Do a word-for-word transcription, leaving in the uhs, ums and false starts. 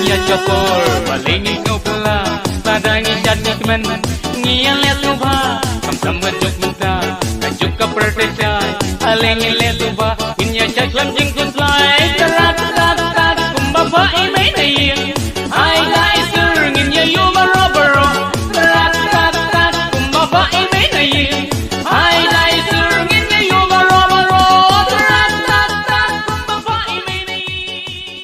Ïa chapur, ba lei ngi sngewphylla, lada ngi shad ngi kmen, ngi ïaleh sngewbha, khamtam ka juk mynta, ka juk ka pyrthei shai, ale ngi leh sngewbha, ngin ïa shad khlem jingkhuslai, tarat tat tat, kumba ba i mei na ïing, hai dai sur, ngin ïa ïoh baroh baroh, tarat tat tat, kumba ba i mei na ïing, hai dai sur, ngin ïa ïoh baroh baroh, tarat tat tat, kumba ba i mei na ïing.